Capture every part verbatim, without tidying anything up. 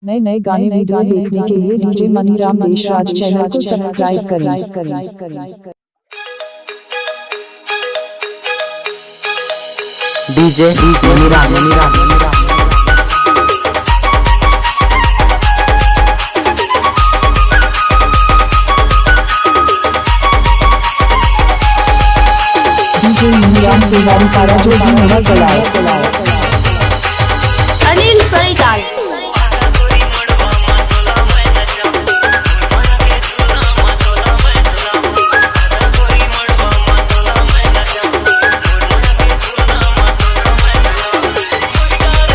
नए नए गाने वीडियो देखने के लिए डीजे मनीराम देशराज चैनल को सब्सक्राइब करें। डीजे मनीराम मनीराम मनीराम। डीजे मनीराम तिवारी पारा जो भी मेरा गला है। Anil Sarital.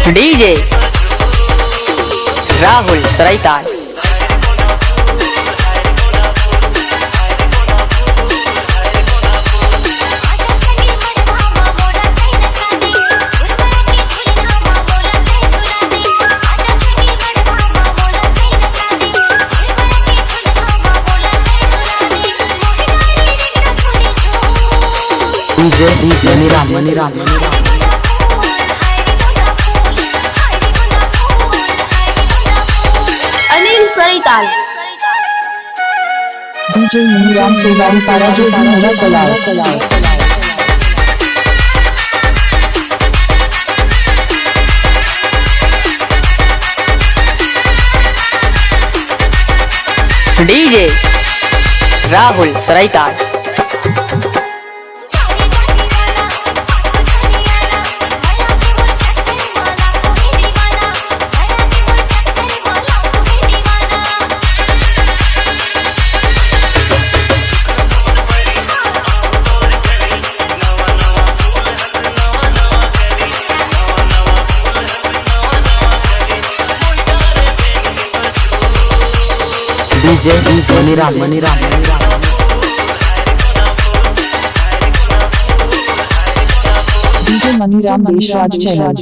DJ Rahul Saraital. DJ Maniram Maniram Maniram. Anil Sarital. DJ Maniram Tiwari Para जो भी मेरा गला है। DJ Rahul Saraital. DJ Maniram Maniram. DJ Maniram Deshraj channel.